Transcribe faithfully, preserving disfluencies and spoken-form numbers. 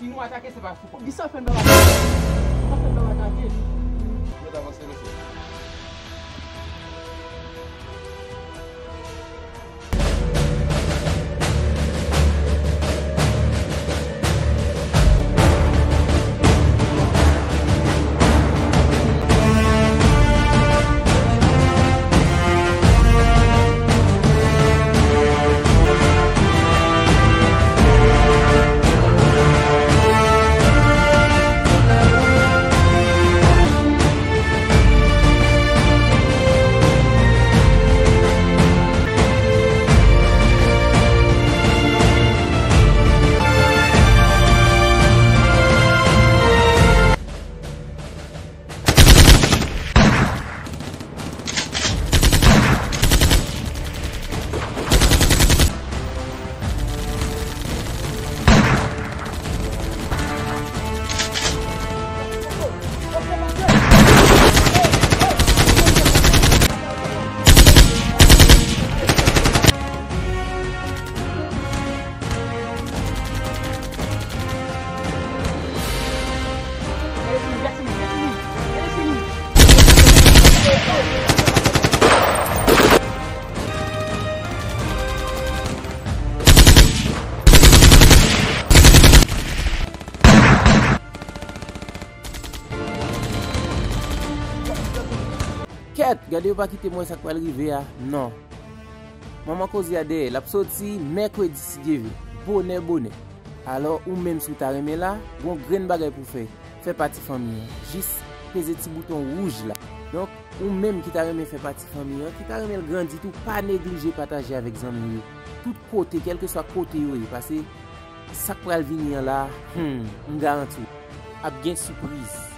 Si nou atake, se pa sou kont. Kisa w fè n pa atake? Kisa w fè n pa atake? Mèt avanse, mesye. Kèt, gade yo pa kite m wè sa k pral rive a, non. Manman koze a dèyè, l ap soti mèkredi si Dye vle, bonè bonè. Alò, ou menm si w ta renmen la, gon grenn bagay pou w fè, fè pati fanmi an. Jis peze ti bouton wouj la. Donk, ou menm ki ta renmen fè pati fanmi an, ki ta renmen l grandi tou, pa neglije pataje avèk zanmi w yo. Tout kote, kèlkeswa kote yo ye, paske sa k pral vini an la, hmm, m garanti w, ap gen sipriz.